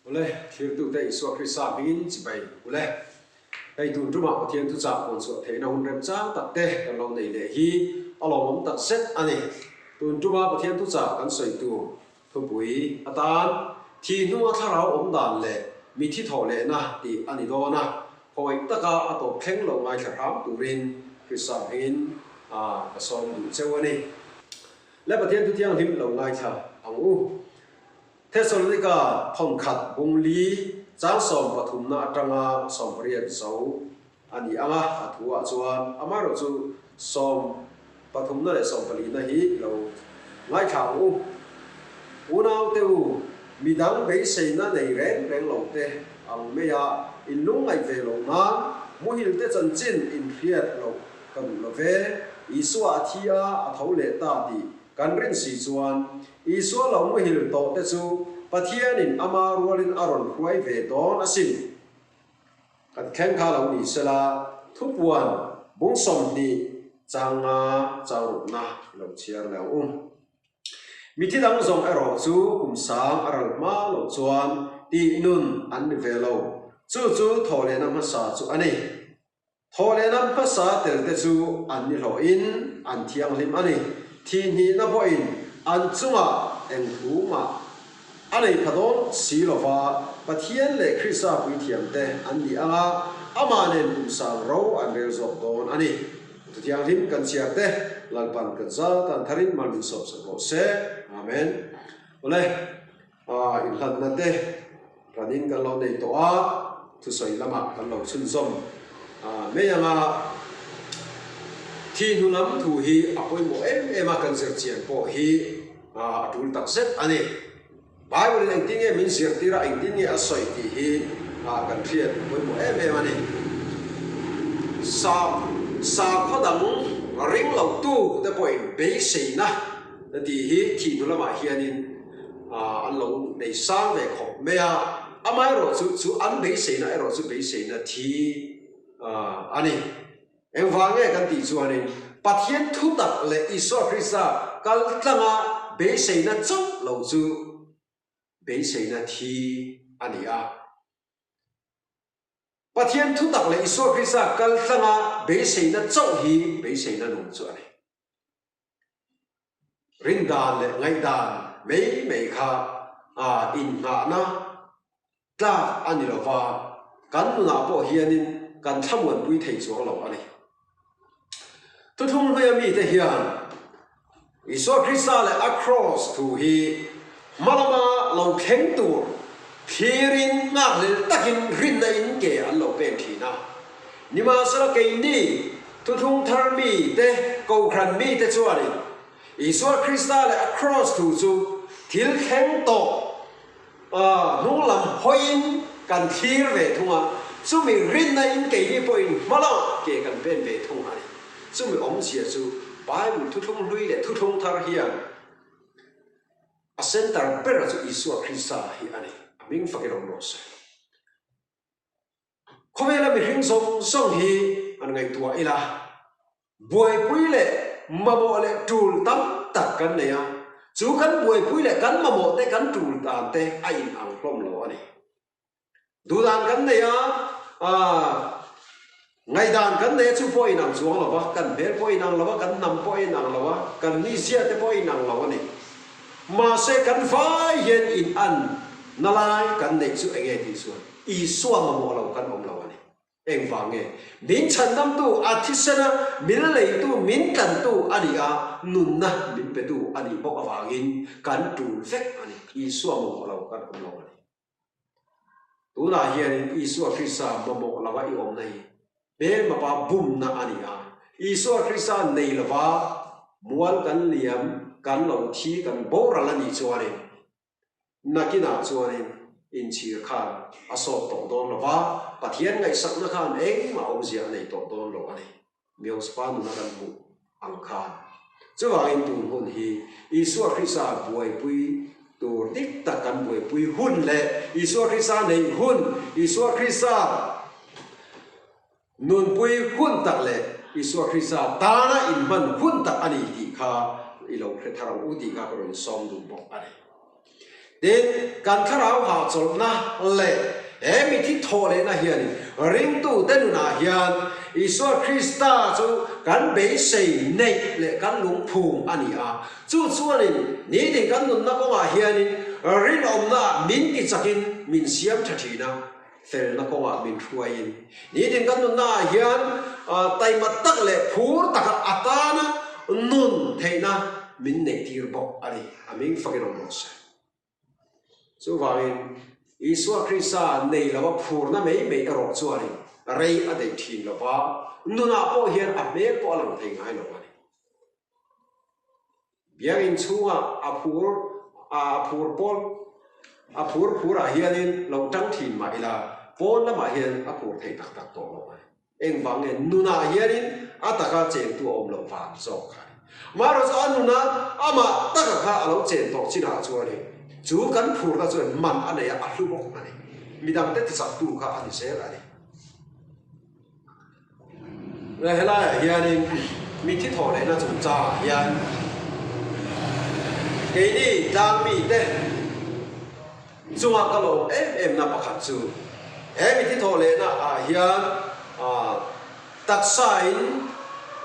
Awle, thirtute Isua Krista hmingin chibai ule. Hei tun tumah Pathian thuchah puan chhuah theihna hun remchang tak te kan lo nei leh hi a lawmawm tak zet a ni. Tun tuma Pathian thuchah kan sawi tur thupui atan thih hnua thlarau awm dan leh mithi thawh lehna tih a ni dawn a, khawngaih taka a tawp thleng lo ngaithla hram turin Krista hmingin ka sawm duh cheu a ni. Le Pathian thu thianghlim lo ngaithla ang u. Thesalonika thawnkhat bung li chang sawm pathumna atanga 18 zo a ni ang a, a thuah chuan amaherawhchu sawm pathumna leh sawm palina hi lo ngaithla ang u. Unaute u, midang beiseina nei reng reng lo te ang maia in lungngaih ve loh nan muhilte chanchin inhriat loh ka duh lo ve, Isua a thi a, a tho leh ta tih kan rin si chuan Isua lo muhil tawh te chu Pathianin ama rualin a rawn hruai ve dawn asin. Kan thleng kha lo ni sela, thupuan bung 20 chang nga chang rukna i lo chhiar leh ang u. Mithi dang zawng erawh chu kum sang a ral hma loh chuan tih nun an ni ve lo. Chu chu thawhlehna hmasa chu a ni. Thawhlehna hmasa tel te chu an ni hlawhin an thianghlim a ni. Thihhnihna pawhin an chungah eng thu mah a nei pha dawn si lo va, Pathian leh Krista puithiam te an ni ang a, amah nen kum sang ro an rel zawk dawn a ni. Thu thianghlim kan chhiar te Lalpan kan zal tan tharin mal min sawpsak rawh se. Amen. Awle. A inhlanna te ranin kan lo nei tawh a, thusawi lamah kan lo chhunzawm mai ang a. Thi hnu lam thu hi a pawimawh em em a, kan zir chian pawh hi a tul tak zet a ni. Bible in engtin nge min zirtir a, engtin nge a sawi tih hi kan hriat pawimawh em em a ni. Sa sakhaw dang ring lo tu te pawhin beiseina tih hi thih hnu lamah hianin an lo nei sang ve khawp mai a, amaherawhchu chu an beiseina erawh chu beiseina thi a ni. Engvang nge kan tih chuanin Pathian thutak leh Isua Krista kal tlanga beiseina chauh lo chu beiseina thi a ni a. Pathian thutak leh Isua Krista kal tlanga beiseina chauh hi beiseina nung chu a ni. Rindan leh ngaihdan mai mai kha innghahna tlak a ni lo va, kan nunah pawh hianin kan thlamuanpui thei chuang lo a ni. Thuthlung hnuaia mite hian Isua Krista leh a Kraws thu hi hma lama lo thleng tur thlirin nghakhlel takin rinna in ke an lo peng thin a. Nimahsela keini Thuthlung thar mite, Kohhran mite chuanin Isua Krista leh a Kraws thu chu thil thleng tawh hnung lam hawiin kan thlir ve thung a, chumi rinna in keini pawhin hma lamah ke kan pen ve thung a ni. Chumi awmzia chu Bible thuthlung hlui leh thuthlung thar hian a center bera chu Isua Krista hi a ni. A hming fakin awm rawh se. Khawvela mihring zawng zawng hi an ngaihtuah ila, buaipui leh mamawh leh tul tam tak kan nei a, chu kan buaipui leh kan mamawh te kan tul dan te a inang hlawm lo a ni. Duhdan kan nei a, ngaihdan kan nei a chu pawh a inang chuang lo va, kan hmel pawh a inang lo a, kan hnam pawh a inang lo a, kan mizia te pawh a inang lo a ni. Mahse kan vai hian inan na lai kan neih chu enge tih chuan Isua mamawh lo kan awm lo a ni. Engvang nge? Min chhandamtu, a thisena min leitu, min tlantu a ni a, nunna min petu a nih bawk avangin kan tul vek a ni. Isua mamawh lo kan awm lo a ni. Tunah hianin Isua Krista mamawh lova i awmna hi hmelmapa bumna a ni a. Isua Krista nei lova mual kan liam, kan lo thi, kan boral a nih chuanin Nakinah chuanin inchhir khan a sawt tawh dawn lo va, Pathian ngaihsakna khan engmah awmzia a nei tawh dawn lo a ni. Mioxpa nuna kan hmuh ang khan. Chuvangin tun hun hi Isua Krista buaipui tur dik tak kan buaipui hun leh Isua Krista neih hun, Isua Krista Nunpui hun tak leh Isua Krista tana inhman hun tak a ni tih kha i lo hre thar ang u tih kha ka rawn sawm duh bawk a ni. Tin, kan thlarau hahchawlhna leh he mithi thawhlehna hianin ringtute nunah hian Isua Krista chu kan beisei neih leh kan lungphum a ni a. Chu chuanin nitin kan nunna kawngah hianin rinawmnaah min tichakin min siam tha thin a, felna kawngah min hruaiin nitin kan nunnaah hian taima tak leh phur taka a tana nun theihna min neihtir bawk a ni. A hming fakin awm rawh se. Chuvangin, Isua Krista nei lova phurna mai mai erawh chuanin rei a daih thin lo va, nunah pawh hian a hmel pawh a lang thei ngai lo a ni. Biakinn chhungah a phur a phur pawn a phur phurah hianin lo tang thin mah ila, pawn lamah hian a phur thei tak tak tawh lo a ni. Engvang nge nunah hianin a taka chengtu a awm loh vang zawk kha a ni. Amaherawhchu a nuna amah taka kha a lo chen tawh chinah chuanin chu kan phurna chuan man a nei a, a hlu bawk a ni. Midangte tichaktu kha a ni zel a ni. Helaiah hianin mithi thawh lehna chungchangah hian keini tlang mite chunga ka lawm em em na pakhat chu he mithi thawh lehna ah hian taksa in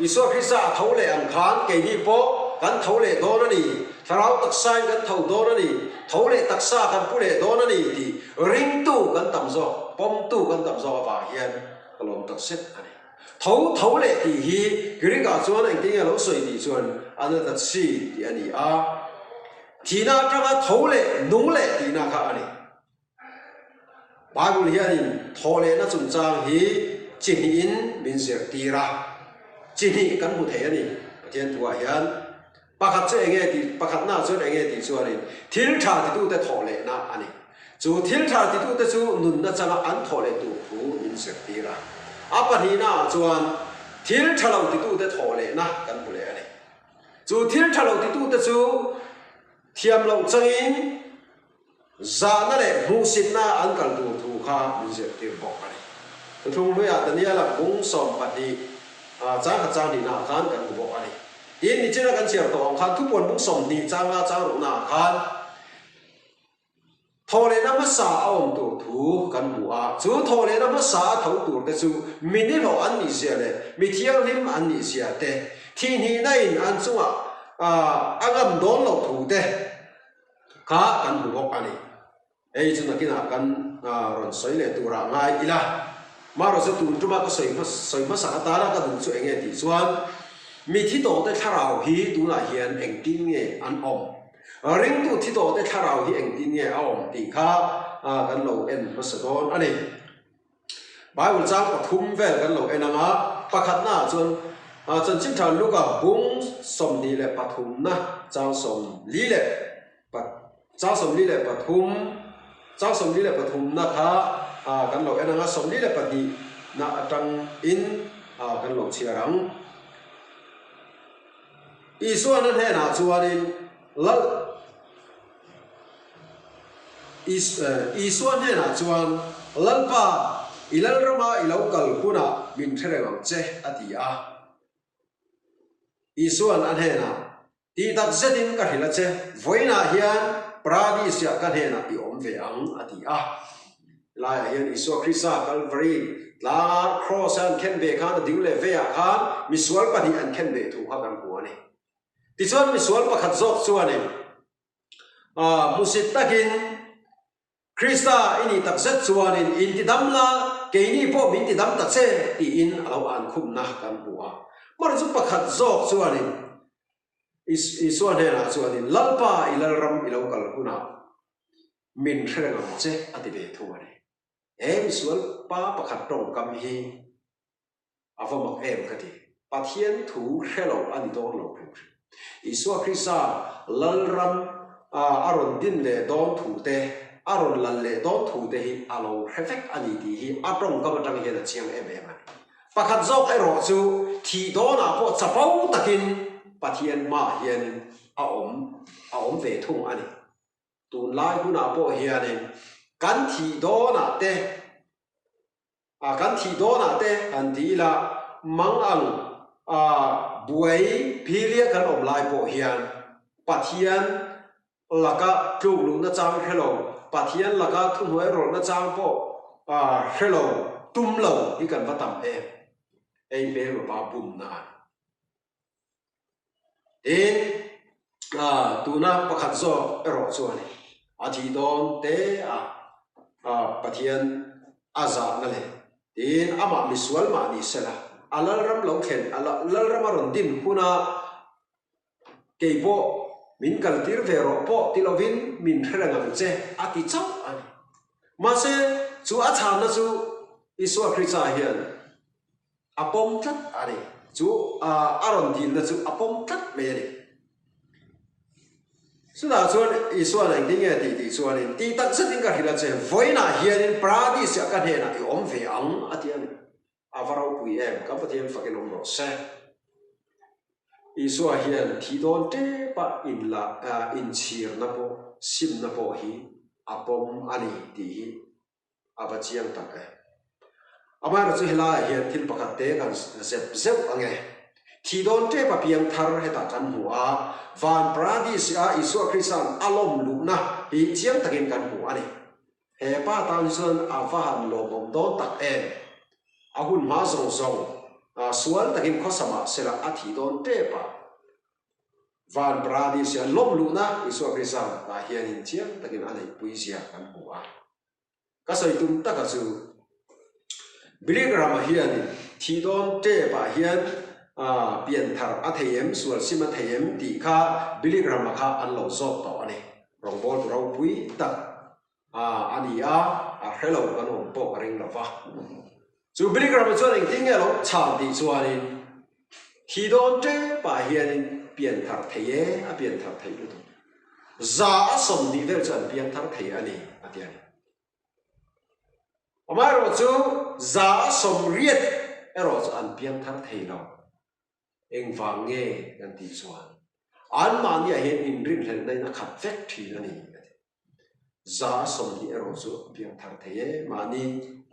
Isua Krista a tho leh ang khan keini pawh kan tho leh dawn a ni, thlarau taksa in kan tho dawn a ni, tho leh taksa kan pu leh dawn a ni tih ringtu kan tam zawk, pawmtu kan tam zawk avang hian Ka lawm tak zet a ni. Tho tho leh tih hi Greek ah chuan engtin nge a lo sawi tih chuan anatatsi tih a ni a, thihna atanga tho leh nung leh tihna kha a ni. Bible hianin thaw lehna chungchang hi chi hnihin min zirtir a, chi hnih kan hmu thei a ni Pathian thuah hian. Pakhat chu enge tih, pakhatna chuan enge tih chuanin thil tha titute thawh lehna a ni. Chu thil tha titute chu nunna changa an thawh leh tur thu min zirtir a. A pahnihnaah chuan thil tha lo titute thawh lehna kan hmu leh a ni. Chu thil tha lo titute chu thiam loh changin Zahna leh hmuhsitna an kal tur thu kha min zirtir bawk a ni. Thuthlung hluiah Daniela bung 12 chang khat chang hnihnaah khan kan hmu bawk a ni. Tin, nichina kan chhiar tawh ang khan thupuan bung 20 chang nga chang ruhnaah khan thawhlehna hmasa a awm tur thu kan hmu a. Chu thawhlehna hmasa a tho tur te chu mi nihlawh an nih zia leh mi thianghlim an nih zia te, thihhnihna in an chungah a ngam dawn loh thu te, Kha kan hmu bawk a ni. Hei chu nakinah kan rawn sawi leh turah ngai ila. Marawh chu tun tuma ka sawi sawi hmasak atana ka duh chu eng nge tih chuan mi thi tawhte thlarau hi tunah hian engtin nge an awm? Ringtu thi tawhte thlarau hi engtin nge a awm tih kha kan lo en hmasa dawn a ni. Bible chang pathum vel kan lo en ang a, pakhatna ah chuan Chanchin Tha Luka bung 23 na chang sawmli leh chang 43 chang 43 na kha kan lo en ang a, 42 na atang in kan lo chhiar ang. Isuana hnenah chuanin Lal. Isua hnenah chuan, Lalpa, i Lalrama i lo kal hunah min hre reng ang che, a ti a. Isua'n a hnenah, Tih tak zetin ka hrilh a che, vawiinah hian Paradis-ah ka hnenah i awm ve ang, a ti a. Helaiah hian Isua Krista Kalvari tlanga Kraws-a an khen ve khan a ding leh veiah khan misual pahnih an khen ve thu kha kan hmu a ni. Tichuan misual pakhat zawk chuanin, Hmusit takin Krista i nih tak zet chuanin in tidam la, keini pawh min tidam ta che, tiin a lo ankhumna kan hmu a. Hmar chu pakhat zawk chuanin Isua hnenah chuanin, Lalpa, i Lalram i lo kal hunah min hre reng ang che, a ti ve thung a ni. He misual pa pakhat tawngkam hi A va mak em ka ti. Pathian thu hre lo a ni dawn lo hrim hrim. Isua Krista Lalram a rawn din leh dawn thu te, a rawn lal leh dawn thu te hi a lo hre vek a ni tih hi a tawngkam atang hian a chiang em em a ni. Pakhat zawk erawh chu thih dawnah pawh chapo takin Pathian hmaah hianin a awm a awm ve thung a ni. Tunlai hunah pawh hianin kan thih dawnah te, A kan thih dawnah te han ti ila, mang ang a buai philia kan awm lai pawh hian Pathian Laka tluk luhna chang hre lo, Pathian laka thuhnuai rawlhna chang pawh hre lo, tum lo hi kan va tam em? Hei hmel mapa bumna a ni. Tin, tuna pakhat zawk erawh chuan a thih dawn te a Pathian a zahna leh tin amah misual mah ni sela a lalram lo thlen, a lalram a rawn din huna Kei pawh min kaltir ve rawh pawh ti lovin min hre reng ang che a ti chauh a ni. Mahse, chu a chhanna chu Isua Krista hian a pawm tlat a ni. Chu a rawn dilna chu a pawm tlat mai a ni. Chutah chuan Isua'n engtin nge tih tih chuanin, Tih tak zetin ka hrilh a che, vawiinah hianin Paradis-ah ka hnenah i awm ve ang a ti a ni. A va ropui em, kan Pathian fakin awm rawh se. Isua hian thi dawn tep a inla inchhirna pawh simna pawh hi a pawm a ni tih hi a va chiang tak e. Amaherawhchu chu helaiah hian thil pakhat te kan zep zeuh ang e. Thi dawn tep a piang thar hetah kan hmu a, van paradis a Isua Krista'n a lawm luhna hi chiang takin kan hmu a ni. He pa tan hi chuan a va han lawmawm dawn tak em? A hun hma zawng zawng sual takin khawsa mah sela a thih dawn tep a. Van Paradis hian lawm luhna Isua Krista tah hianin chiang takin a neihpui zia kan hmu a. Ka sawi tum taka chu Billy Graham-a hianin thih dawn tep-ah hian pianthar a thei em, sual sim a thei em tih kha Billy Graham-a kha an lo zawt tawh a ni. Rawngbawltu ropui tak a ni a, a hre lo kan awm pawh ka ring lo va. Chu Billy Graham-a chuan engtin nge a lo chhan tih chuanin thi dawn tepah hianin pianthar thei e, a pianthar theih lutuk. 120 vel chu an piangthar thei a ni a ti a ni. Amaherawhchu 80% erawh chu an piangthar thei lo. Engvang nge kan tih chuan anmahniah hian inrinhlelhna in a khat vek thin a ni a ti. 120 erawh chu an piangthar thei e, mahni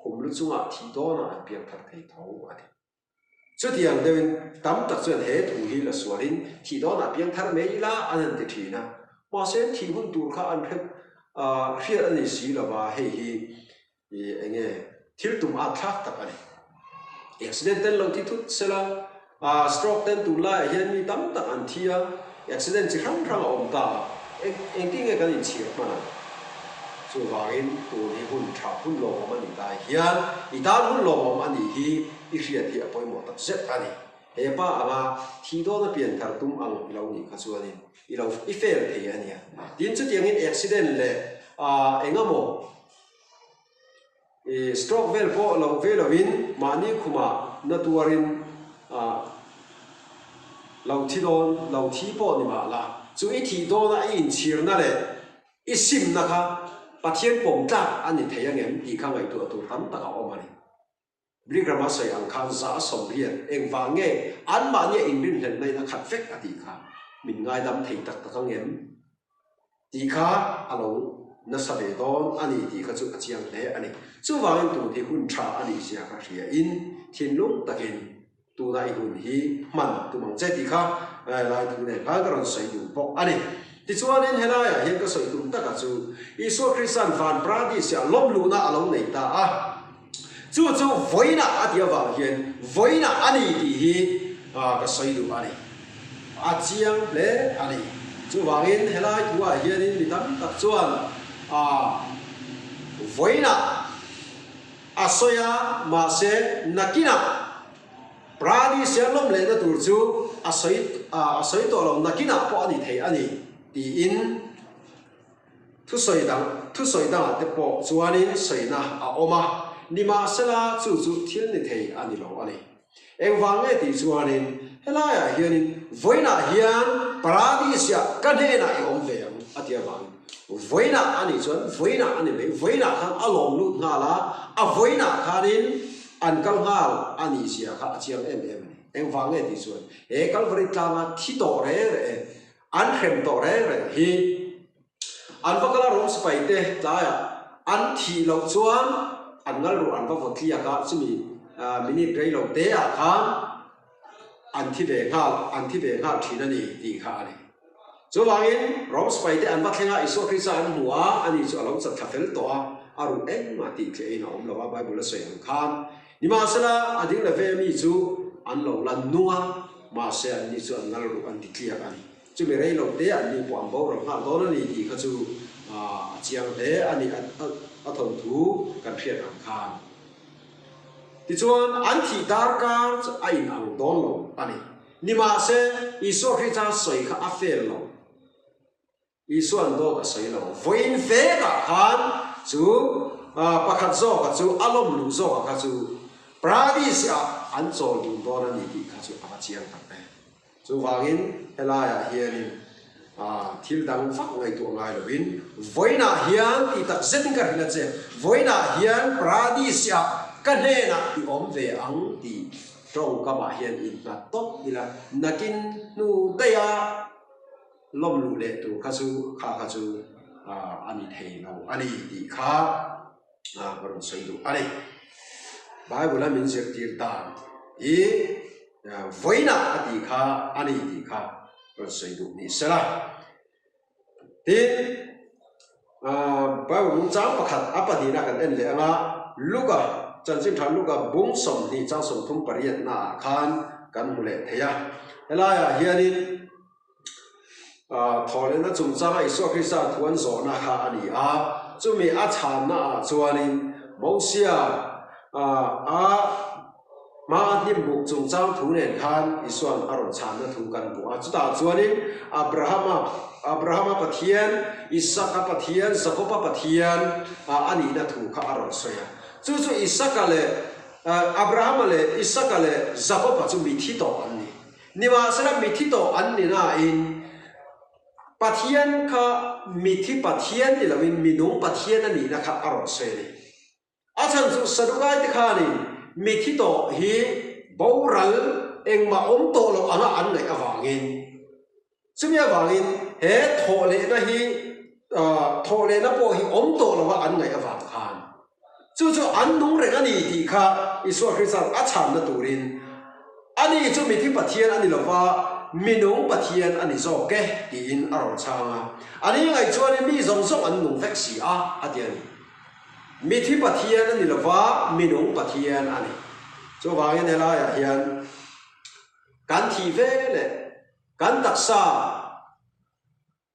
khum lu chungah thih dawnah an piangthar thei tho a ti. Chutiang deuhin tam tak chuan he thu hi la sualin thih dawnah piangthar mai ila an han ti thin a, mahse thih hun tur kha an hre hriat a ni si lova hei hi I eng nge thil tum at thlak tak a ni. Accident ten lo thi thut sela, ah stroke ten tunlaiah hian mi tam tak an thi a, accident chi hrang hrang a awm ta a, eng engtin nge kan inchhir hman ang? Chuvangin tun hi hun tha hun lawmawm a nih lai hian i tan hun lawmawm a nih hi i hriat hi a pawimawh tak zet a ni. He pa anga thi dawna pian thar tum ang i lo nih kha chuanin i lo i fail thei a nia. Tin chutiangin accident leh ah eng emaw I stroke vel pawh lo ve lovin mahni khumah na tuarin lo thi dawn, lo thi pawh ni mah la, chu i thih dawna i inchhirna leh i simna kha Pathian pawm tlak a ni thei angem tih kha ngaihtuah tur tam tak a awm a ni. Brigrama sawi ang khan 80% engvang nge anmahnia inrinhlelhna in a khat vek a tih kha min ngaidam thei tak tak ang em tih kha a lo nasa ve dawn a ni tih kha chu a chiang hle a ni. Chuvangin tun hi hun tha a nih zia kha hria in thinlung takin Tuna i hun hi hman tum ang che tih kha lai thu nen khan ka rawn sawi duh bawk a ni. Tichuanin helaiah hian ka sawi tum takah chu Isua Krista'n van paradis-ah lawmluhna a lo nei ta a, chu chu vawiinah a tih avang hian vawiinah a ni tih hi ka sawi duh a ni. A chiang hle a ni. Chuvangin helai thuah hianin mi tam tak chuan vawiinah A sawi a, mahse nakinah Pradi siam lawm lehna tur chu a sawi a sawi tawh lo, nakinah pawh a ni thei a ni tiin thusawi dang thusawi dangah te pawh chuanin sawina a awm a, nimahsela chu chu thil ni thei a ni lo a ni. Engvang nge tih chuanin helaiah hianin vawiinah hian Paradis-ah ka hnenah i awm ve ang a ti avangin vawiinah a nih chuan vawiinah a ni mai, vawiinah khan a lawm lut nghal a, a vawiinah khanin an kal nghal a nih zia kha a chiang em em a ni. Engvang nge tih chuan he Kalvari tlanga thi tawh reng reng, an hrem tawh reng reng hi An va kal a rawng sipai te tlaiah an thih loh chuan an ngal ruah an va vaw tliak a, chumi minute rei lo te ah khan an thi ve nghal, an thi ve nghal thin a ni tih kha a ni. Chuvangin, Rom sipaite an va thleng a, Isua Krista an hmu a, ani chu a lo chat thla fel tawh a, a ruh engmah tih thliahin a awm lo a, Bible a sawi ang khan. Nimahsela, a ding la ve mi chu an lo la nung a, mahse anni chu an ngal ruh an ti tliak a ni. Chumi rei lo te anni pawh an boral nghal dawn a ni tih kha chu a chiang hle a ni, a thawnthu kan hriat ang khan. Tichuan, an thih darkar chu a inang dawn lo a ni. Nimahse, Isua Krista sawi kha a fel lo. Isua'n dawt a sawi lo. Vawiin vekah khan chu pakhat zawka chu a lawm luh zawka kha chu Paradis-ah an chawl dun dawn a ni tih kha chu a va chiang tak e. Chuvangin helaiah hianin thil dang vak ngaihtuah ngai lovin vawiinah hian tih tak zetin ka hrilh a che, vawiinah hian Paradis-ah ka hnenah i awm ve ang tih Tawngkamah hian innghat tawp ila, nakin hnu daiha lawm luh leh tur kha chu kha kha chu a ni thei lo a ni tih kha ka rawn sawi duh a ni. Bible a min zirtir dan hi vawiinah a tih kha a ni tih kha rawn sawi duh ni sela. Tin, Bible nungchang pakhat a pahnihna kan en leh anga Luka, chanchin tha Luka bung 20 chang 38 naah khan kan hmu leh thei a. Helaiah hianin thawhlehna chungchanga Isua Krista thu an zawhna kha a ni a, chumi a chhannaah chuanin Mosia a Hma hnimbuk chungchang thu nen khan Isua'n a rawn chhanna thu kan hmu a. Chutah chuanin Abrahama, Abrahama Pathian, Isaka Pathian, Jakoba Pathian a nihna thu kha a rawn sawi a. Chu chu Isaka leh Abrahama leh Isaka leh Jakoba chu mithi tawh an ni. Nimahsela mithi tawh an ni nain Pathian kha mithi Pathian ni loin minung Pathian a nihna kha a rawn sawi a ni. A chhan chu Sadukai te khanin mithi tawh hi boral engmah awm tawh loh anga an ngaih avangin chumi avangin he thawhlehna hi thawhlehna pawh hi awm tawh loha an ngaih avang khan chu chu an nung reng a ni tih kha Isua Krista'n a chhanna turin ani chu mithi Pathian a ni lova minung Pathian a ni zawk e tiin a rawn chhang a. Ani ngaih chuanin mi zawng zawng an nung vek si a, a ti a ni. Mithi Pathian a ni lova, minung Pathian a ni. Chuvangin helaiah hian kan thih ve leh kan taksa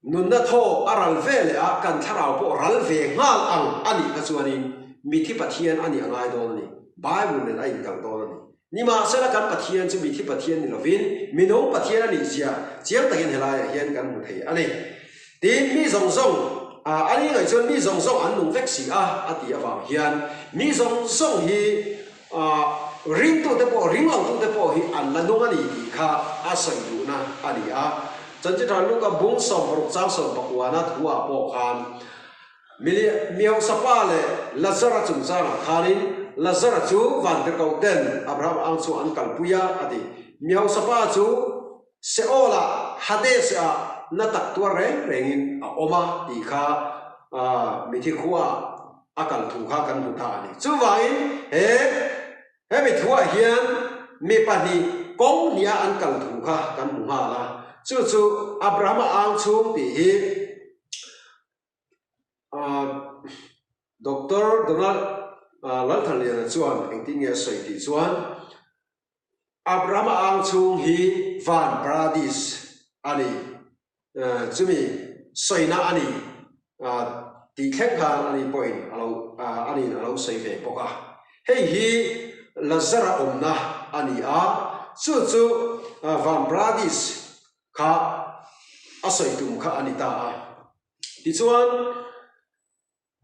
nunna thaw a ral ve leh a, kan thlarau pawh ral ve nghal ang a nih kha chuanin mithi Pathian a nih a ngai dawn a ni. Bible nen a inkalh dawn a ni. Nimahsela kan Pathian chu mithi Pathian ni lovin minung Pathian a nih zia chiang takin helaiah hian kan hmu thei a ni. Tin, mi zawng zawng, a ni ngaih chuan mi zawng zawng an nung vek si a, a tih avang hian mi zawng zawng hi ringtute pawh, ringlotute pawh hi an la nung a ni tih kha a sawi duhna a ni a. Chanchinṭha Luka bung 60 chang sawmpakuana thuah pawh khan Mi hausa pa leh Lazara chungchangah khanin Lazara chu vantirhkoh ten Abraham ang chu an kalpui a, a ti. Mi hausa pa chu Seol-ah, Hades-ah na tak tuar reng rengin a awm a tih kha mithi khuaah a kal thu kha kan hmu ta a ni. Chuvangin he hemi thuah hian mi pahnih kawng hniha an kal thu kha kan hmu nghal a, chu chu Abrahama ang chhung tih hi Doctor Donald Lalthanliana chuan engtin nge a sawi tih chuan Abrahama ang chhung hi van paradis a ni, chumi sawina a ni tih thleng khan ani pawhin a lo aniin a lo sawi ve bawk a. Hei hi Lazara awmna a ni a, chu chu van paradis kha a sawi tum kha a ni ta a. Tichuan,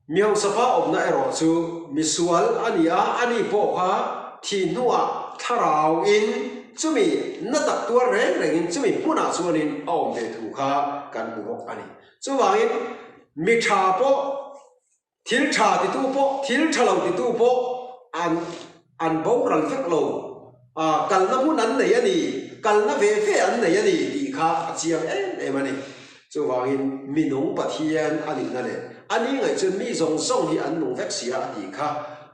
mi hausa-pa awmna erawh chu misual a ni a, ani pawh kha thih hnuah thlarauin chumi na tak tuar reng rengin chumi hmunah chuanin a awm ve thu kha kan hmu bawk a ni. Chuvangin, mi tha pawh Thil tha titu pawh, thil tha lo titu pawh an an boral vek lo. A, kalna hmun an nei a ni, kalna ve ve an nei a ni tih kha a chiang em em a ni. Chuvangin mi nung Pathian a nihna leh a ni ngaih chuan mi zawng zawng hi an nung vek si a a tih kha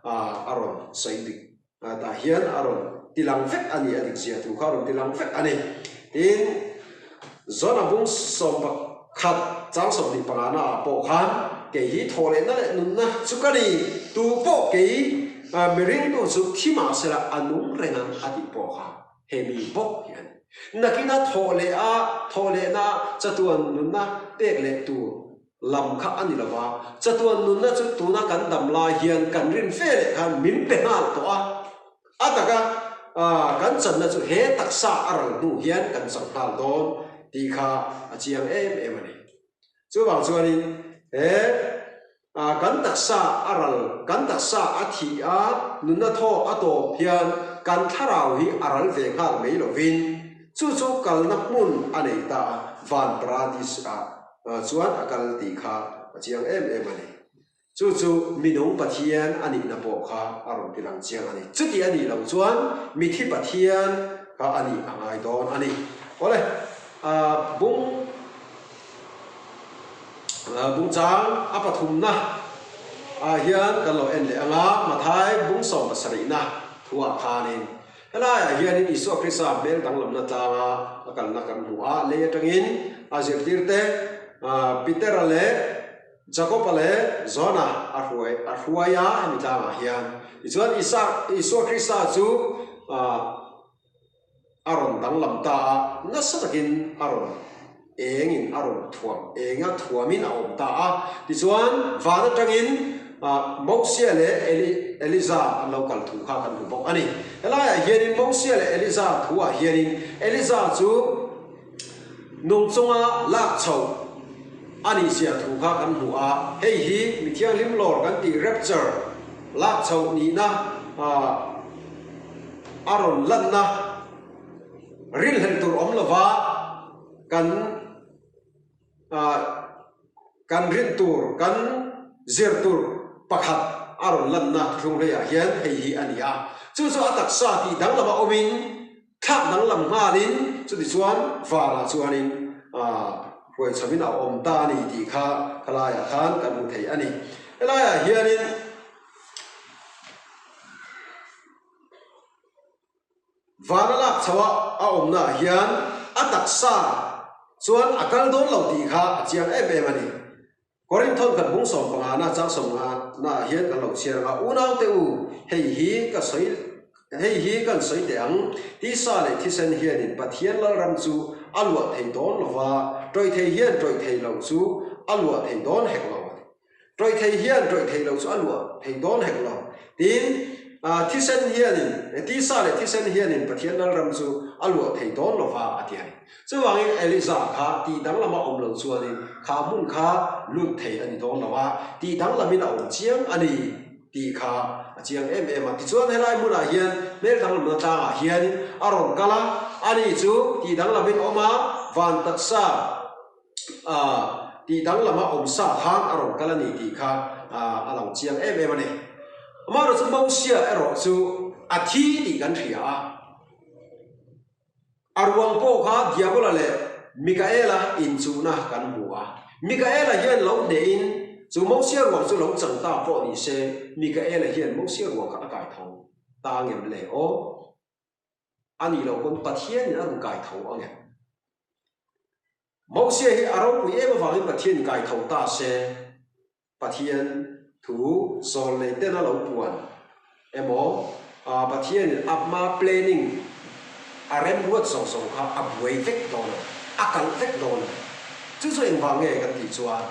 a a rawn sawi dik. Tah hian a rawn tilang vek a ni, a dik zia thu kha a rawn tilang vek a ni. Tin, Zona bung sawmpak. Khat chang 25 na ah pawh khan kei hi thawhlehna leh nunna chu ka ni, tu pawh kei miringtu chu thi mah sela a nung reng ang a tih pawh kha he mi bawk hi a ni. Nakina thawhleh a thawhlehna chatuan nunna pek leh tur lam kha a ni lo va, chatuan nunna chu tuna kan dam lai hian kan rin fe leh khan min pe nghal tawh a. A taka kan channa chu he taksa a ral hnu hian kan chang nghal dawn tih kha a chiang em em a ni. Chuvang chuanin he kan taksa a ral, kan taksa a thih a, nunna thawk a tawp hian kan thlarau hi a ral ve nghal mai lovin chu chu kalna hmun a nei ta a, van paradis ah chuan a kal tih kha a chiang em em a ni. Chu chu minung Pathian a nihna pawh kha a rawn ti lang chiang a ni. Chuti a nih loh chuan mithi Pathian kha a nih a ngai dawn a ni. Awle, bung bungchang a pathumna ah hian kan lo en leh ang a, Mathai bung sawmpasarihna thuah khanin helaiah hianin Isua Krista hmel danglamna tlanga a kalna kan hmu a, lei atangin a zirtirte Petera leh Jakob-a leh John-a a hruai a hruai a hemi tlangah hian. Tichuan Isa Isua Krista chu a rawn danglam ta a, nasa takin a rawn engin a rawn thuam enga thuamin a awm ta a. Tichuan van atangin Mosia leh Eli Eliza an lo kal thu kha kan hmu bawk a ni. Helaiah hianin Mosia leh Eliza thuah hianin Eliza chu Nung chunga lak chhoh a nih zia thu kha kan hmu a, hei hi mi thianghlim lawr kan tih rapture lak chhoh nihna a rawn lanna rinhlelh tur awm lova kan kan rin tur kan zir tur pakhat a rawn lanna thuthlung hleiah hian hei hi a ni a, chu chu a taksa tih danglama awmin Thlak danglam nghalin chuti chuan vanah chuanin hruaichhamin a awm ta a ni tih kha khalaiah khan kan hmu thei a ni. Helaiah hianin vana lak chhoa a awmnaah hian a taksa chuan a kal dawn lo tih kha a chiang em em a ni. Korinth thawnkhat bung sawmpangana chang sawmngana ah hian kan lo chhiar ang a, Unaute u, hei hi ka sawi hei hi kan sawi teh ang, tisa leh thisen hianin Pathian Lalram chu a luah thei dawn lo va, tawih thei hian tawih thei loh chu a luah thei dawn hek lo a ti. Tawih thei hian tawih thei loh chu a luah thei dawn hek lo. Tin, thisen hianin, tisa leh thisen hianin Pathian Lalram chu a luah thei dawn lo va a ti a ni. Chuvangin Eliza kha tih danglama awm lo chuanin kha hmun kha lut thei a ni dawn lo a, tih danglamin a awm chiang a ni tih kha a chiang em em a. Tichuan helai hmunah hian hmel danglamna tlangah hianin a rawn kal a, ani chu tih danglamin awm a, van taksa tih danglama awm sa khan a rawn kal a ni tih kha a lang chiang em em a ni. Amaherawhchu Mosia erawh chu a thi tih kan hria a. A ruang pawh kha Diabola leh Mikaela inchuhna kan hmu a. Mikaela hian lo hnehin chu Mosia ruang chu lo chang ta pawh ni se, Mikaela hian Mosia ruang kha a kai tho ta ngem le aw? A nih loh pawn Pathianin a rawn kai tho ang em? Mosia hi a ropui em avangin Pathianin kai tho ta se, Pathian thu zawl nei ten a lo puan emaw Pathianin a hma planning a remruat zawng zawng kha a buai vek dawn a, a kalh vek dawn a. Chu chu engvang nge kan tih chuan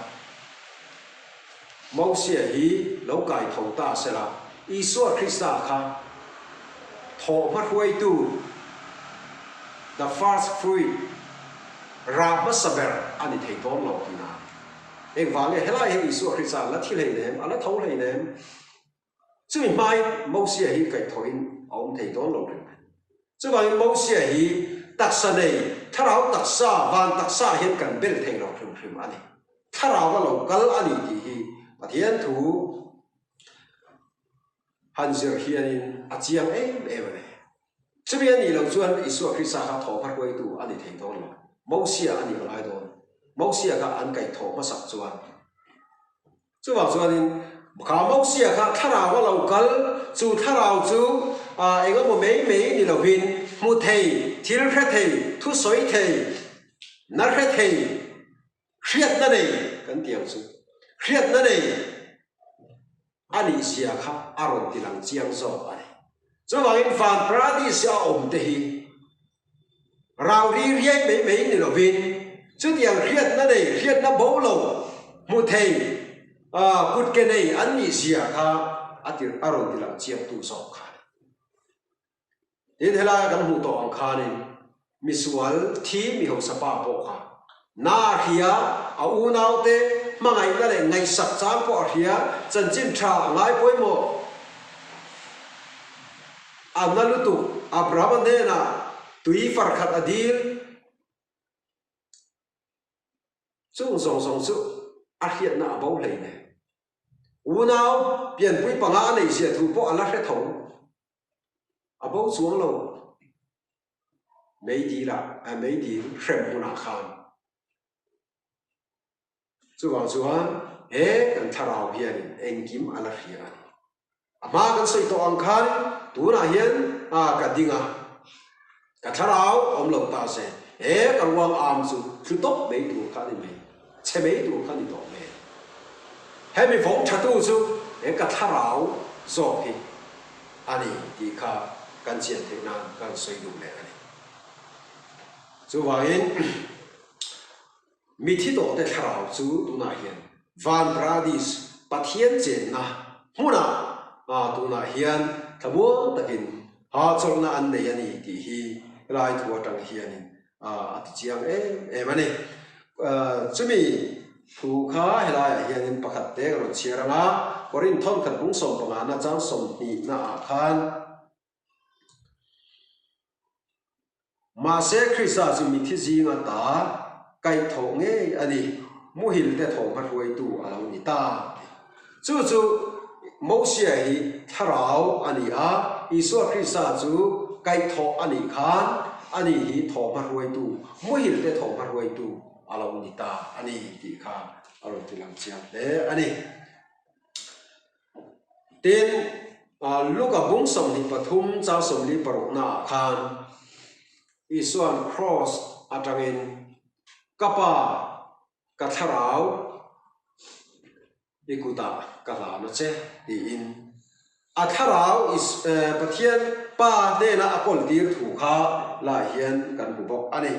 Mosia hi lo kai tho ta sela, Isua Krista kha thawh hmahruaitu, the first fruit, rah hmasa ber a ni thei dawn lo tihna. Engvang nge helai hian Isua Krista a la thi hlei nem, a la tho hlei nem? Chumi hmain Mosia hi kaihthawhin a awm thei dawn lo reng reng. Chuvangin Mosia hi taksa nei, thlarau taksa, van taksa ah hian kan bel thei lo hrim hrim a ni. Thlarau a lo kal a ni tih hi Pathian thu han zir hianin a chiang em em a ni. Chumi a nih loh chuan Isua Krista kha thawh hma hruaitu a ni thei dawn lo. Mosia a nih a ngai dawn. Mosia kha an kaih thawh hmasak chuan. Chuvang chuanin kha Mosia kha thlarau a lo kal, chu thlarau chu eng emaw mai mai ni lovin hmu thei, thil hre thei, thu sawi thei, na hre thei. Hriatna nei kan ti ang chu. Hriatna nei a nih zia kha a rawn ti lang chiang zawk a ni. Chuvangin van paradis a awm te hi rau ri riai mai mai ni lovin chutiang hriatna nei, hriatna bo lo hmu thei, kut ke nei an nih zia kha a ti a rawn ti lang chiangtu zawk kha a ni. Tin, helaia kan hmuh tawh ang khanin misual thi mi hausa pa pawh kha na a hria, a unaute hmangaihna leh ngaihsak chang pawh a hria, chanchin tha a ngai pawimawh. A na lutuk, Abrahama hnenah tui farkhat a dil. Chung zawng zawng chu a hriatna a bo hlei nen. Unau pianpui panga a neihzia thu pawh a la hre tho. A bo chuang lo. Meidil ah, meidil hrem hmunah khan. Chuvang chuan he kan thlarau hianin engkim a la hria a ni. A hma kan sawi tawh ang khan tunah hian ka ding a, ka thlarau awm lo ta se, he ka ruang am chu thlu tawp mai tur kha a ni mai, chhe mai tur kha a ni tawh mai. Hemi vawng thatu chu he ka thlarau zawk hi a ni tih kha kan chian theih nan kan sawi duh leh a ni. Chuvangin. Mithi tawhte thlarau chu tunah hian van paradis, Pathian chenna hmunah tunah hian thlamuang takin hahchawlhna an nei a ni tih hi helai thu atang hianin a ti chiang em em a ni. Chumi thu kha helaiah hianin pakhat te ka rawn chhiar ang a, Korinth thawnkhat bung sawmpangana chang sawmhnihnaah khan, Mahse, Krista chu mithi zinga ta kaihthawh ngei a ni, muhilte thawhhma hruaitu a lo ni ta a ti. Chu chu Mosia hi thlarau a ni a, Isua Krista chu kaihthawh a nih khan ani hi thawhhma hruaitu, muhilte thawhhma hruaitu a lo ni ta a ni tih kha a rawn ti lang chiang hle a ni. Tin, Luka bung 23 chang 46 naah khan Isua'n kraws atangin, Ka Pa, ka thlarau i kutah ka hlan a che, tiin a thlarau Pathian Pa hnena a kawltir thu kha lah hian kan hmu bawk a ni.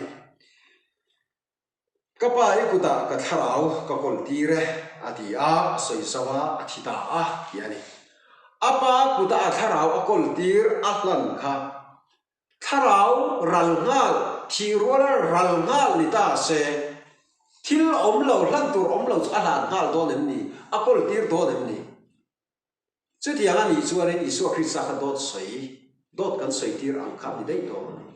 Ka pa i kutah ka thlarau ka kawl tir e, a ti a, a sawi zauh a, a thi ta a, tih a ni. A pa kuta a thlarau a kawl tir a hlan kha thlarau ral nghal, thih ruala ral nghal ni ta se, thil awm lo, hlan tur awm lo chu a hlan nghal dawn em ni? A kawl tir dawn em ni? Chutiang a nih chuanin Isua Krista kha dawt sawi, dawt kan sawi tir ang kha a ni daih dawn a ni.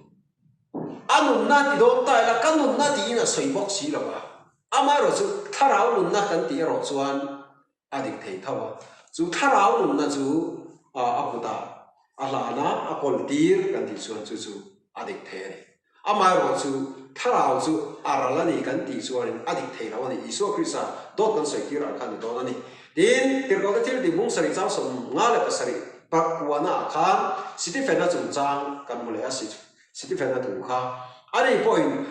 A nunna ti dawn ta ila, ka nunna tiin a sawi bawk si lo a. Amaherawh chu thlarau nunna kan tih erawh chuan a dik thei tho a. Chu thlarau nunna chu a kutah a hlan a, a kawl tir kan tih chuan chu chu a dik thei a ni. Amaherawh chu thlarau chu a ral a ni kan tih chuanin a dik thei lo a ni. Isua Krista dawt kan sawi tir ang kha a ni dawn a ni. Tin, Tirhkohte thil tih bung sarih chang 57 pakuana ah khan Sitifena chungchang kan hmu leh a, Sitifena thu kha ani pawhin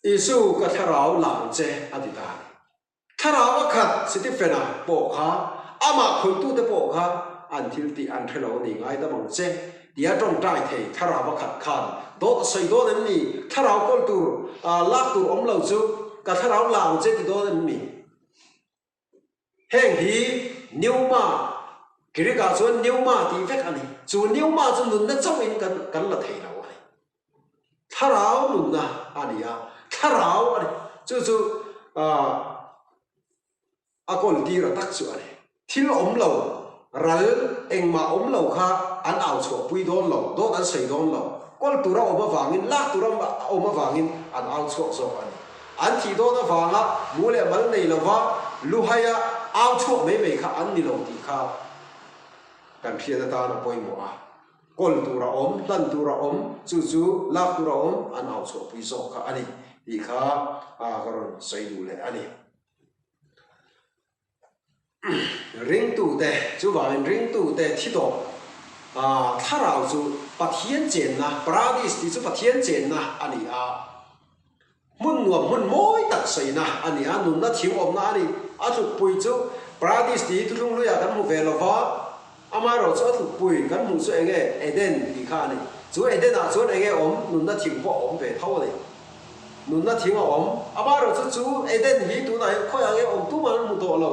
Isu ka thlarau la ang che a ti ta a ni. Thlarau a khat Sitifena pawh kha amah khawihtute pawh kha an thil tih an hre lo a ni ngaidam ang che tia tawngtai thei thlarau a khat khan dawt a sawi dawn em ni? Thlarau kawl tur lak tur awm lo chu ka thlarau la ang che ti dawn em ni? Heng hi Pneuma, Greek ah chuan Pneuma tih vek a ni. Chu Pneuma chu nunna chauhin kan kan la thei lo a ni. Thlarau nunna a ni a, thlarau a ni. Chu chu a kawl tir a tak chu a ni. Thil awm lo, ral engmah awm lo kha an au chhuahpui dawn lo, dawt an sawi dawn lo. Kawl tura awm avangin, lak tura awm avangin an au chhuak zawk a ni. An thih dawn avanga mu leh mal nei lova luhaia au chhuak mai mai kha an ni lo tih kha kan hriat atan a pawimawh a. Kawl tur a awm, hlan tur a awm, chu chu lak tur a awm, an au chhuahpui zawk kha a ni tih kha ka rawn sawi duh leh a ni. Ringtute, chuvangin ringtute thi tawh thlarau chu Pathian chenna, paradis tih chu Pathian chenna a ni a. Hmun nuam hmun mawi tak sawina a ni a, nunna thing awmna a ni. A tlukpui chu Paradis tih hi thuthlung hluiah kan hmu ve lo va, amaherawhchu a tlukpui kan hmuh chu eng nge? Eden tih kha a ni. Chu Eden-ah chuan eng nge awm? Nunna thing pawh a awm ve tho a ni. Nunna thing a awm. Amaherawhchu chu Eden hi tunah hian khawiah nge awm tumah an hmu tawh lo.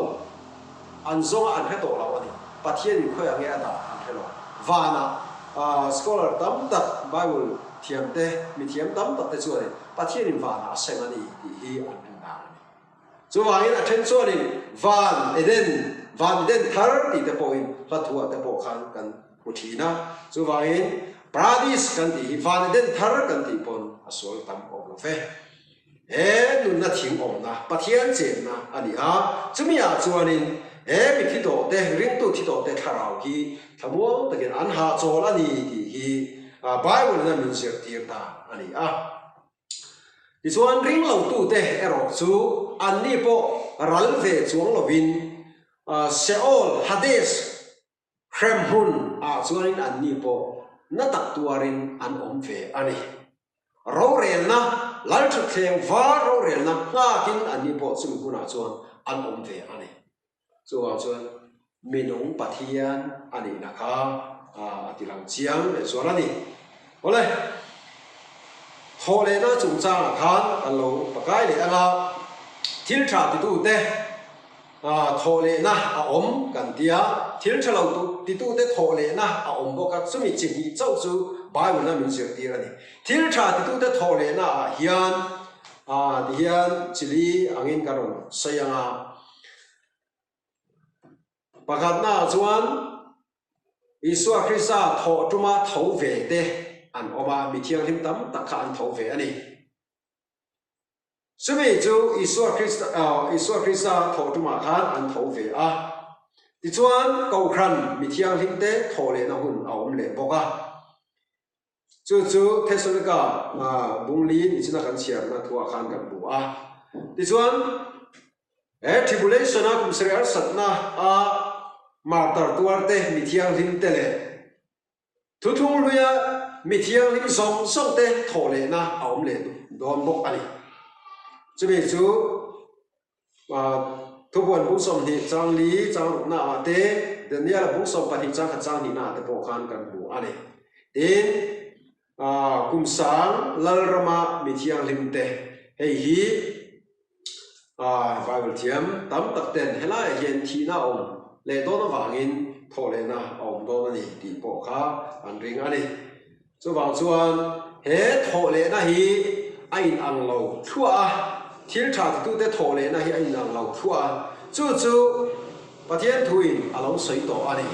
An zawnga an hre tawh lo a ni. Pathianin khawiah nge a dah an hre lo. Vanah scholar tam tak, Bible thiamte, mithiam tam tak te chuanin Pathianin vanah a sem a ni tih hi an rin dan a ni. Chuvangin a then chuanin van Eden, van Eden thar tih te pawhin hla thuah te pawh khan kan hmu thin a. Chuvangin Paradis kan tih hi van Eden thar kan tih pawn a sual tam awm lo ve. He nunna thing awmna, Pathian chenna a ni a, chumi ah chuanin he mi thi tawhte, ringtu thi tawhte thlarau hi thlamuang takin an hahchawl a ni tih hi Bible in a min zirtir ta a ni a. Tichuan ringlotute erawh chu anni pawh ral ve chuang lovin Sheol, Hades, Hremhmun ah chuanin anni pawh na tak tuarin an awm ve a ni. Rorelna, Lalthutthleng var rorelna nghakin anni pawh chumi hmunah chuan an awm ve a ni. Chuvang chuan minung Pathian a nihna kha a ti lang chiang leh zual a ni. Awle, thawhlehna chungchangah khan kan lo pakai leh anga thil tha titute, Thawhlehna a awm kan ti a, thil tha lo titute thawhlehna a awm bawk a, chumi chi hnih chauh chu Bible-a min zirtir a ni. Thil tha titute thawhlehna ah hian tihian chili angin ka rawn sawi ang a, pakhatna ah chuan Isua Krista thawh tuma tho ve te an awm a, mi thianghlim tam tak kha an tho ve a ni. Chumi chu Isua Krista Isua Krista thawh tumah khan an tho ve a. Tichuan, Kohhran mi thianghlimte thawh lehna hun a awm leh bawk a. Chu chu Thessalonika bung li nichina kan chhiarna thuah khan kan hmu a. Tichuan, he tribulation-a kum sarih harsatna a martar tuarte mi thianghlimte leh Thuthlung hluia mi thianghlim zawng zawng te thawh lehna a awm leh dawn bawk a ni. Chumi chu Thubuan bung 20 chang li chang rukna ah te, Daniel-a bung 12 chang khat chang hnihna ah te pawh khan kan hmu a ni. Tin, kum sang Lalrama mi thianghlim te, hei hi Bible thiam tam tak ten helaiah hian thihna a awm leh dawn avangin thawhlehna a awm dawn a ni tih pawh kha an ring a ni. Chuvang chuan he thawhlehna hi a inang lo thluah a, thil tha titute thawhlehna hi a inang lo thluah a, chu chu Pathian thuin a lo sawi tawh a ni.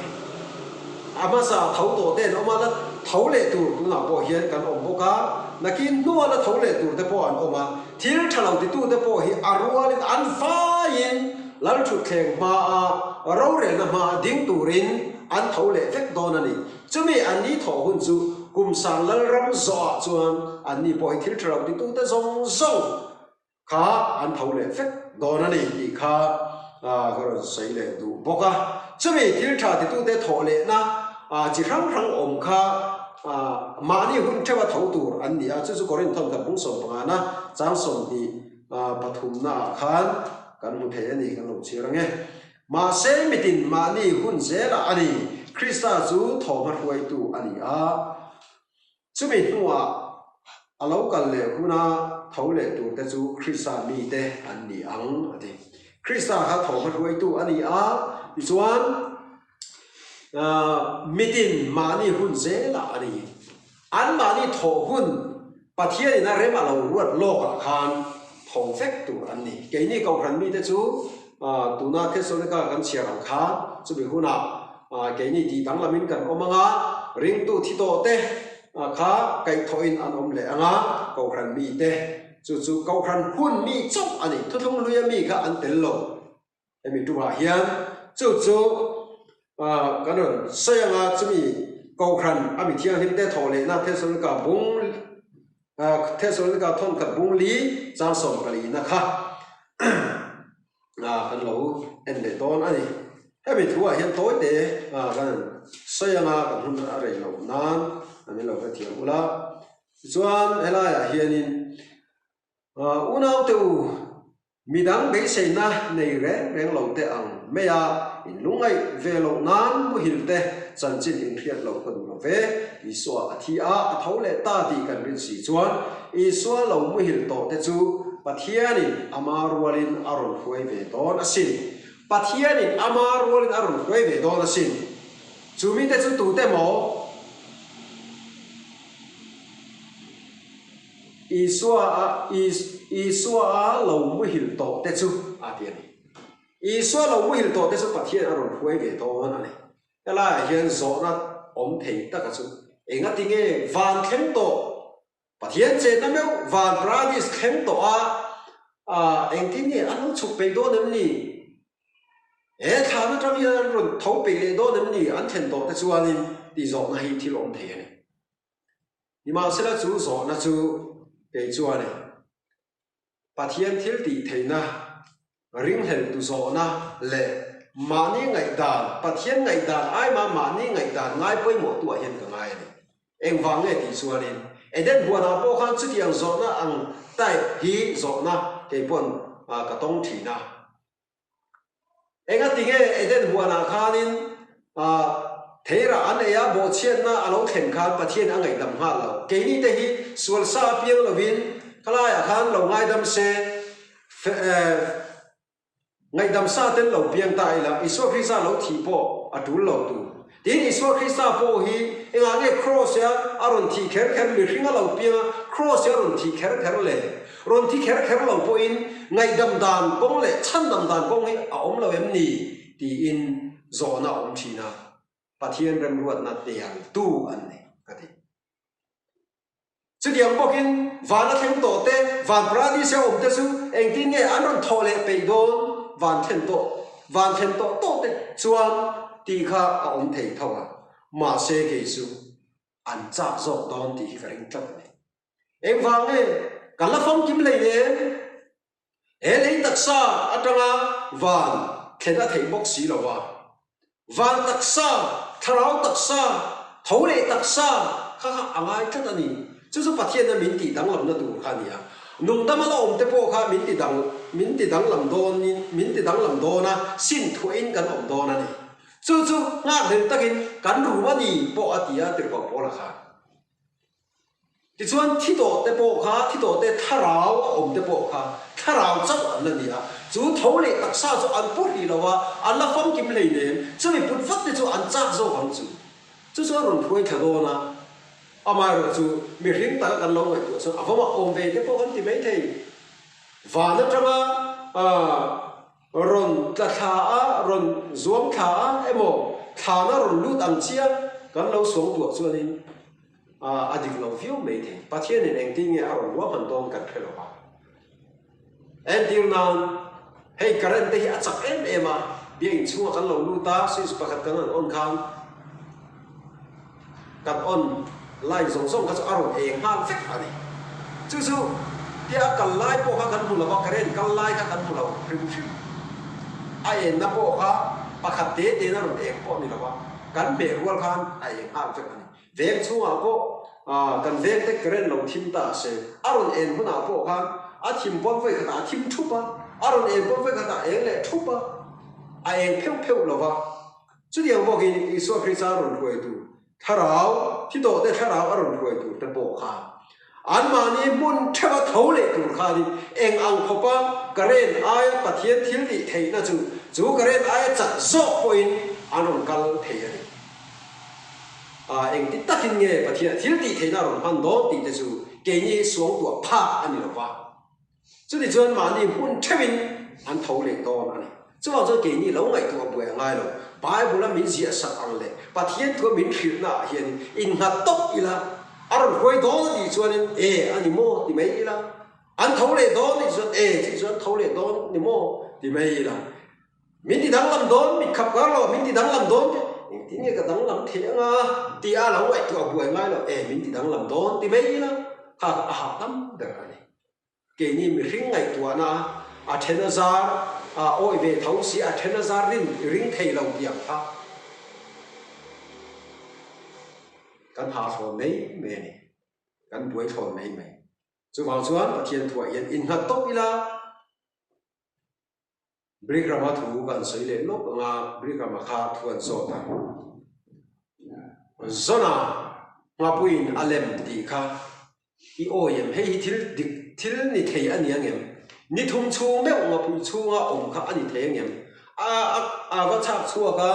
A hmasa tho tawh te an awm a, la tho leh tur tunah pawh hian kan awm bawk a, nakin hnua la tho leh tur te pawh an awm a, thil tha lo titute pawh hi a rualin an vaiin Lalthutthleng hmaa rorelna hmaa ding turin an tho leh vek dawn a ni. Chumi an ni thawh hun chu kum sang Lalram zawhah chuan an ni pawh hi thil tha lo titute zawng zawng kha an tho leh vek dawn a ni tih kha ka rawn sawi leh duh bawk a. Chumi thil tha titute thawh lehna chi hrang hrang awm kha mahni hun theuha tho tur an ni a, chu chu Korinth thawnthat bung 15na chang 20 pathumna ah khan kan hmu thei a ni, kan lo chhiar ang e. Mahse mitin mahni hun zelah a ni, Krista chu thawhhma hruaitu a ni a. Chumi hnuah a lo kal leh huna tho leh turte chu Krista mite an ni ang, a ti. Krista kha tho hmahruaitu a ni a, tichuan mitin mahni hun zelah a ni. Anmahni thawh hun Pathianin a rem a lo ruat lawkah khan tho vek tur an ni. Keini Kohhran mite chu tuna Thessalonika kan chhiar ang khan chumi hunah Keini tih danglamin kan awm ang a, ringtu thi tawhte kha kaihthawhin an awm leh ang a, Kohhran mite chu chu Kohhran hun mi chauh a ni, thuthlung hluia mi kha an tel lo. Hemi tumah hian chu chu kan rawn sawi ang a, chumi Kohhran a mi thianghlimte thawh lehna Thesalonika bung Thesalonika thawnkhat bung li chang 14na kha kan lo en leh dawn a ni. Hemi thuah hian tawi te kan sawi anga kan hun a rei loh nan an lo hrethiam ula. Tichuan helaiah hianin. Unaute u, midang beiseina nei reng reng lo te ang mai a, in lungngaih ve loh nan muhil te chanchin in hriat loh ka duh lo ve. Isua a thi a, a tho leh ta tih kan rin si chuan Isua lo muhil tawh te chu Pathianin ama rualin a rawn hruai ve dawn asin. Pathianin ama rualin a rawn hruai ve dawn asin. Chu mite chu tute maw? Isua a Isua a lo muhil tawh te chu a ti a ni. Isua lo muhil tawh te chu Pathian a rawn hruai ve dawn a ni. Helaiah hian zawhna awm thei taka chu engati nge van thleng tawh, Pathian chenna meuh van paradis thleng tawh a, engtin nge an lo chhuk peih dawn em ni? He thlan atang hian an rawn tho peih leh dawn em ni? An thlen tawh te chuanin tih zawhna hi thil awm thei a ni. Nimahsela chu zawhna chu kei chuan e, Pathian thil tih theihna ringhleltu zawhna leh mahni ngaihdan, Pathian ngaihdan aima mahni ngaihdan ngai pawimawhtuah hian ka ngai a ni. Engvang nge tih chuanin Eden huanah pawh khan chutiang zawhna ang type hi zawhna kei pawn ka tawng thin a. Engati nge Eden huanah khanin theirah an ei a, bawhchhiatna a lo thlen khan Pathian a ngaihdam nghal lo. Keini te hi sual sa apiang lovin khalaiah khan lo ngaidam se, ngaihdam sa ten lo piang ta ila, Isua Krista lo thih pawh a tul lo tur. Tin, Isua Krista pawh hi engah nge Kraws-a a rawn thih kher kher, mihring a lo piang a, Kraws-a a rawn thih kher kher le? Rawn thi kher kher lo pawhin ngaihdam dan kawng leh chhandam dan kawng hi a awm lo em ni? tiin zawhna a awm thin a, Pathian remruatna hnialtu an ni ka ti. Chutiang bawkin van a thleng tawh te, van paradise a awm te chu engtin nge an rawn thawh leh peih dawn? Van thlen tawh, van thlen tawh tawh te chuan tih kha a awm thei tho a, mahse kei chu an chak zawk dawn tih hi ka ring tlat a ni. Engvang nge kan la famkim hleinem? He lei taksa atanga van thlen a theih bawk si lo va, van taksa, thlarau taksa, tho leh taksa kha kha a ngai tlat a ni. Chu chu Pathianna min tih danglamna tur kha a ni a. Nungdama la awm te pawh kha min ti dang, min ti danglam dawn in, min ti danglam dawn a, sin thuahin kan awm dawn a ni. Chu chu nghakhlel takin kan rum a ni pawh a ti a tirhkoh Paula khan. Tichuan, thi tawh te pawh kha, thi tawh te thlarau a awm te pawh kha, thlarau chauh an la ni a. Chu tho leh taksa chu an pu hrih lo a, an la famkim hleinem, chumi put vat te chu an chak zawk ang chu. Chu chu a rawn hruai thla dawn a, amaherawh chu mihring taka kan lo ngaihtuah chuan a va mah awm ve te pawh kan ti maithei. Van atanga rawn tla thla a, rawn zuam thla a emaw thlana rawn lut ang chia kan lo suangtuah chuanin a dik lo viau mai thei. Pathianin engtin nge a rawn ruahman dawn kan hre lo va. Entir nan hei current te hi a chak em em a, biakinn chhungah kan lo lut a, switch pakhat kan han on khan Kan on line zawng zawng kha chu a rawn eng nghal vek a ni. Chu chu tia a kal lai pawh kha kan hmu lo a, current kal lai kha kan hmu lo hrim hrim. A enna pawh kha pakhat te tein a rawn eng pawh a ni lo a, kan hmeh rual khan a eng nghal vek a ni. Veng chhungah pawh kan veng te current lo thim ta se, a rawn en hunah pawh khan a thim pawn vawi khatah a thim thup a, a rawn en pawn vawi khatah a eng leh thup a, a eng pheuh pheuh lo va. Chutiang bawkin Isua Krista rawn hruai tur thlarau, thi tawhte thlarau a rawn hruai tur te pawh kha anmahni hmun theuha tho leh tur khanin eng ang khawpa current aia Pathian thil tih theihna chu chu current aia chak zawk pawhin an rawn kal thei a ni. A engti takin nge Pathian thil tih theihna a rawn hman dawn tih te chu keini suangtuah phak a ni lo va. Chuti chuan mahni hmun theuhin an tho leh dawn a ni. Chuvang chuan keini lo ngaihtuah buai a ngai lo. Bible-a min ziah sak ang leh Pathian thua min hrilhna ah hianin innghat tawp ila, a rawn hruai dawn a tih chuanin e a ni maw ti mai ila, an tho leh dawn a tih chuan e tih chuan tho leh dawn ni maw ti mai ila. Min ti danglam dawn, mit khap kar lo, min ti danglam dawn te, engtin nge ka danglam theih anga tih a lo ngaihtuah buai ngai lo, e min ti danglam dawn ti mai ila, kha a hahdam ber a ni. Keini mihring ngaihtuahna a then a zar a awih ve tho si, a then a zar rin ring thei lo tih ang kha kan ha thlawn mai mai a ni, kan buai thlawn mai mai. Chuvang chuan Pathian thuah hian innghat tawp ila, Brikrama thu kan sawi leh lawk ang a, Brikrama kha thu an zawt a. Zona Nghapuiin a lem tih kha i awi em? Hei hi thil dik, thil ni thei a ni ang em? Ni thum chhung meuh Nghapui chhunga awm kha a ni thei ang em? A a va chhak chhuak a.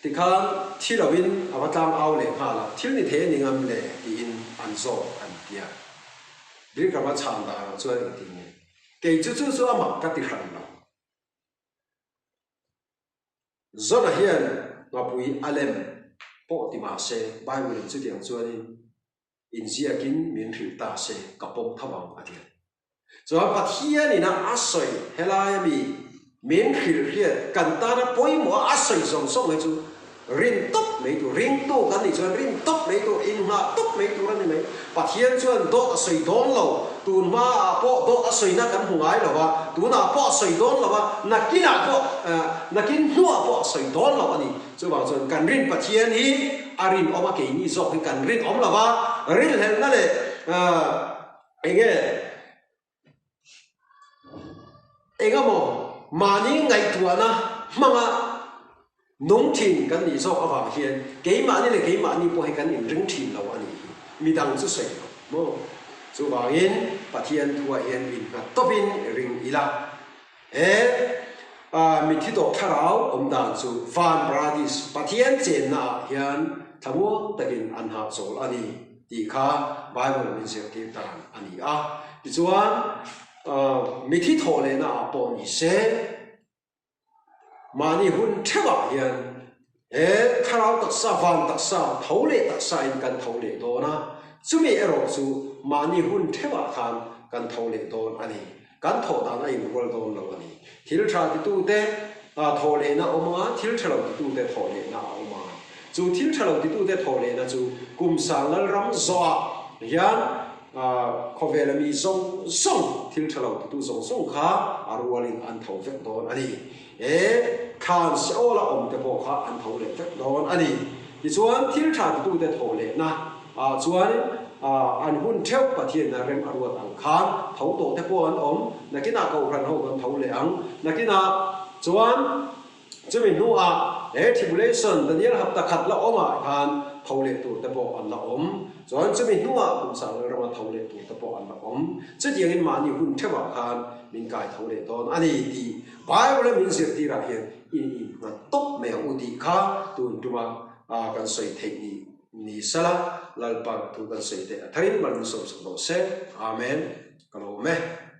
Tikhan thi loin a va tlang au leh nghal a, thil ni thei a ni ngam le tiin an zawk an tia. Bikram a chhan danah chuan engtin nge? Kei chu chu chu amah ka ti hran lo. Zona hian ngapui a lem pawh ti mah se, Bible-in chutiang chuanin inziakin min hrilh ta se ka pawm tho ang a ti a. Chuan Pathian ina a sawi helai ami min hrilh hriat kan tana pawimawh a a sawi zawng zawng hi chu rin tawp mai tur, ringtu kan nih chuan rin tawp mai tur, inngah tawp mai tur a ni mai. Pathian chuan dawt a sawi dawn lo, tun hmaah pawh dawt a sawina kan hmu ngai lo a, tunah pawh a sawi dawn lo a, nakinah pawh, nakin hnuah pawh a sawi dawn lo a ni. Chuvang chuan kan rin Pathian hi a rinawm a, keini zawk hi kan rinawm lo a, rinhlelhna leh Enge engemaw mahni ngaihtuahna hmanga nung thin kan nih zawk avang hian keimahni leh keimahni pawh hi kan inring thin lo a nih hi. Midang chu sawi lo maw? Chuvangin Pathian thuah hian innghat tawpin ring ila. He mitthi tawh thlarau awm dan chu van paradis, Pathian chenna ah hian thlamuang takin an hahchawl a ni tih kha Bible min zirtir dan a ni a. Tichuan, mitthi thawh lehna ah pawh ni se, Mahni hun theuhah hian he thlarau taksa, van taksa, tho leh taksa in kan tho leh dawn a, chumi erawh chu mahni hun theuhah khan kan tho leh dawn a ni. Kan thawh dan a inrual dawn lo a ni. Thil tha titute thawh lehna a awm a, thil tha lo titute thawh lehna a awm a. Chu thil tha lo titute thawh lehna chu kum sang lalram zawhah hian Khawvela mi zawng zawng, thil tha lo titu zawng zawng kha a rualin an tho vek dawn a ni. He thlan Seola awm te pawh kha an tho leh vek dawn a ni. Tichuan, thil tha titute thawh lehna ah chuan an hun theuh Pathianna rem a ruat ang khan tho tawh te pawh an awm. Nakinah Kohhran ho kan tho leh ang. Nakinah chuan. Chumi hnuah he tribulation Daniel hapta khat la awmah khan tho leh tur te pawh an la awm. Chuan chumi hnuah kum sang lal rama tho leh tur te pawh an la awm. Chutiangin mahni hun theuhah khan min kai tho leh dawn a ni tih Bible-a min zirtirah hian in innghat tawp mai ang u tih kha tun tuma kan sawi theih ni ni sela Lalpa thu kan sawi teh a tharin mal min sawmsak rawh se. Amen. Ka lawm e.